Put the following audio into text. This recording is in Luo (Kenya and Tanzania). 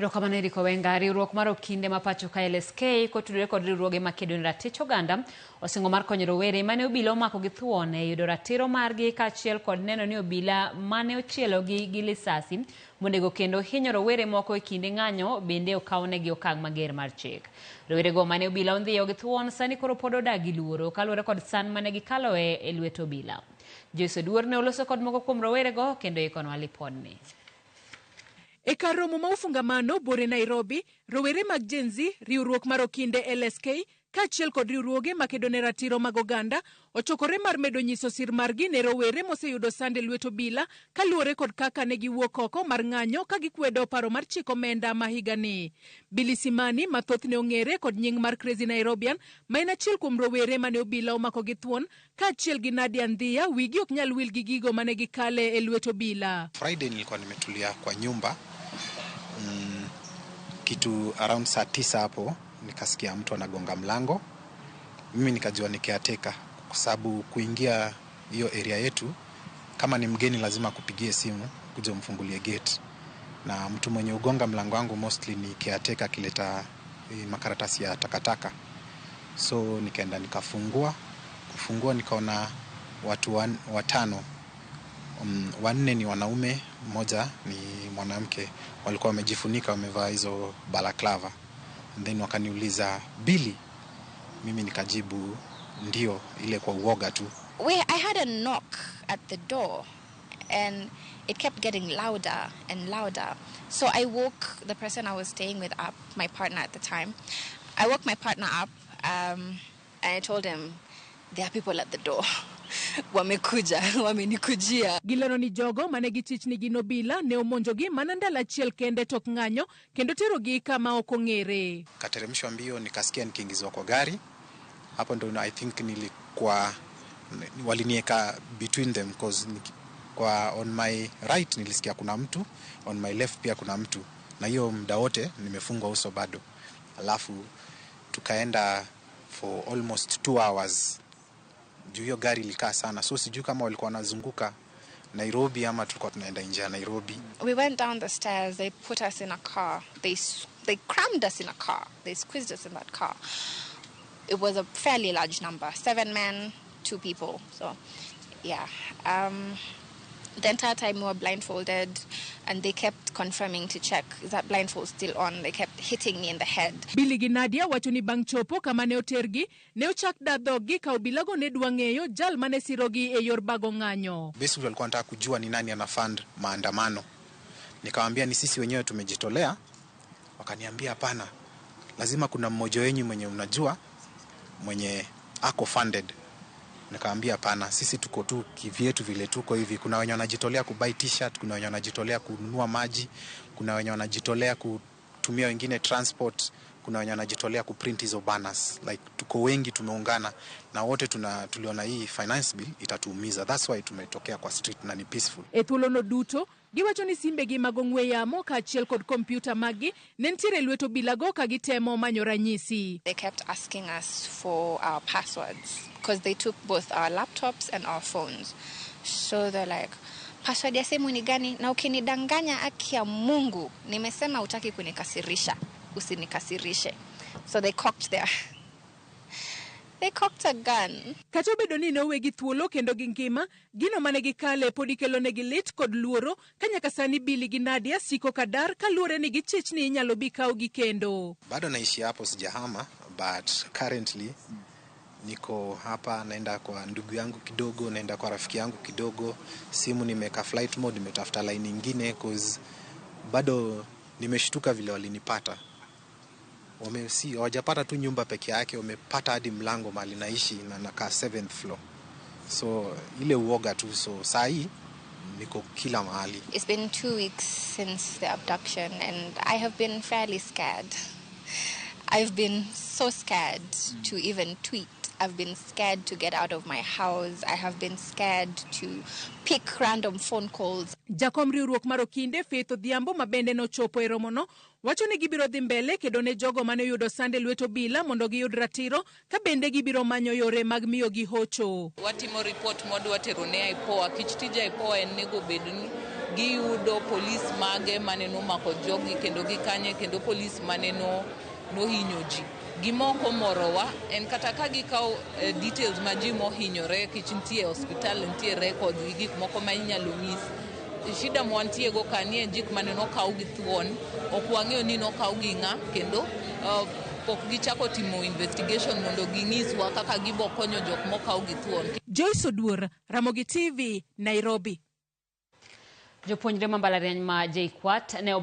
Erokamano Eric Owenga. Riwruok mar okinde ma pacho ka LSK kotudore kod riwruoge makedo ne ratich oganda osingo mar konyo rowere mane obila omako gi thuon e yudo ratiro margi kaachiel kod neno ni obila mane ochielogi gi lisasi monego kendo hinyo rowere moko e kinde ng'anyo bende okawnegi okang' mager mar chik. Rowerego mane obila ondhiyo gi thuon sani koro pod odak gi luoro kaluwore kod sand mane gikaloe e lwet obila. Joyce Oduor ne oloso kod moko kuom rowerego kendo ikonwa lipodni. E kar romo ma Ufungamano buore Nairobi, rowere mag Gen Z, riwruok mar okinde LSK kaachiel kod riwruoge makedo ne ratiro mag oganda ochokore mar medo nyiso sir margi ne rowere moseyudo sand e lwet obila kaluwore kod kaka ne giwuok oko mar ng'anyo ka gikwedo paro mar chik omenda ma higani. Billy Simani ma thothne ong'ere kod nying mar Crazy Nairobian ma en achiel kuom rowere mane obila omako gi thuon kaachiel gi Nadia Ndhiya wigi ok nyal wil gi gigo mane gikale e lwet obila. Friday nilikuwa nimetulia kwa nyumba kitu around saa 9 hapo nikasikia mtu anagonga mlango. Mimi nikajua ni caretaker kwa sababu kuingia hiyo area yetu kama ni mgeni lazima akupigie simu kuja umfungulie gate, na mtu mwenye ugonga mlango wangu mostly ni caretaker akileta makaratasi ya takataka. So nikaenda nikafungua, kufungua nikaona watu watano, wanne ni wanaume, mmoja ni mwanamke, walikuwa wamejifunika wamevaa hizo balaclava. And then wakaniuliza Billy, mimi nikajibu ndio, ile kwa uoga tu. I had a knock at the door and it kept getting louder and louder. So I woke the person I was staying with up, my partner at the time. I woke my partner up and I told him, there are people at the door. Wamekuja, wamenikujia. Gilero ni jogo mane gichich ni gin obila ne omonjogi mana ndalo achiel kende tok ng'anyo kendo terogi kama ok ong'ere. Kateremshwa mbio nikasikia nikiingizwa kwa gari. Hapo ndo I think nilikuwa walinieka between them cause kwa on my right nilisikia kuna mtu, on my left pia kuna mtu, na hiyo muda wote nimefungwa uso bado. Alafu tukaenda for almost 2 hours. Juu hiyo gari ilikaa sana, so sijui kama walikuwa wanazunguka Nairobi ama tulikuwa tunaenda nje ya Nairobi. We went down the stairs, they put us in a car. They crammed us in a car. They squeezed us in that car. It was a fairly large number, 7 men, 2 people. The entire time we were blindfolded and they kept confirming to check, is that blindfold still on? They kept hitting me in the head. Billy gi Nadia wacho ni bang' chopo kama ne otergi, ne ochak da dhoggi ka obilago ne dwa ng'eyo jal mane sirogi e yor bago ng'anyo. Basically walikuwa wanataka kujua ni nani ana fund maandamano. Nikamwambia ni sisi wenyewe tumejitolea. Wakaniambia hapana, lazima kuna mmoja wenyu mwenye unajua mwenye ako funded. Nikamwambia hapana, sisi tuko tu kivyetu vile tuko hivi. Kuna wenye wanajitolea kubuy t-shirt, kuna wenye wanajitolea kununua maji, kuna wenye wanajitolea kutumia wengine transport, kuna wenye wanajitolea kuprint hizo banners. Tuko wengi tumeungana na wote tuliona hii finance bill itatuumiza. That's why tumetokea kwa street na ni peaceful. E thuolono duto giwacho ni simbegi mag ong'we yamo kaachiel kod kompyuta maggi ne nitiere e lwet obilago ka gitemo manyo ranyisi. They kept asking us for our passwords because they took both our laptops and our phones. So they're like, password ya simu ni gani? Na ukinidanganya haki ya Mungu, nimesema hutaki kunikasirisha, usinikasirishe. So they cocked their They cocked a gun. Kata obedo ni ne owegi thuolo kendo gi ngima, gino mane gikale pod ikelonegi lit kod luoro ka nyaka sani Billy gi Nadia siko kadar kaluwore ni gichich ni inyalo bi kawgi kendo. Bado naishi hapo, sijahama, but currently niko hapa, naenda kwa ndugu yangu kidogo, naenda kwa rafiki yangu kidogo. Simu nimeweka flight mode, nimetafuta line nyingine cause bado nimeshtuka vile walinipata. Hawajapata tu nyumba peke yake, wamepata hadi mlango mahali naishi na nakaa 7th floor. So ile uoga tu, so saa hii niko kila mahali. It's been 2 weeks since the abduction and I have been fairly scared. I've been so scared to even tweet. I've been scared to get out of my house. I have been scared to pick random phone calls. Jakom riwruok mar okinde Faith Odhiambo ma bende nochopo e romono wacho ni gibiro dhi mbele kedo ne jogo mane oyudo sand e lwet obila mondo giyud ratiro ka bende gibiro manyo yore mag miyogi hocho. Watimo report mwadwa tero ne IPOA. Kich tij IPOA en nego bed ni Giyudo polis mage mane nomako jogi kendo gikanye kendo polis mane nohinyo ji. Gima ok omorowa en kata ka gikawo details ma ji mohinyore kich nitie e osiptal, nitie records gi gik moko ma inyalo nyis. Shida mwantie go ka ni en jik mane nokaw gi thuon, ok wang'eyo ni nokaw gi ng'a kendo pok gichako timo investigation mondo ginyiswa kaka gibo konyo jok mokaw gi thuon. Joyce Oduor, Ramogi TV, Nairobi. Jopuonjre ma mbalariany ma JKUAT ne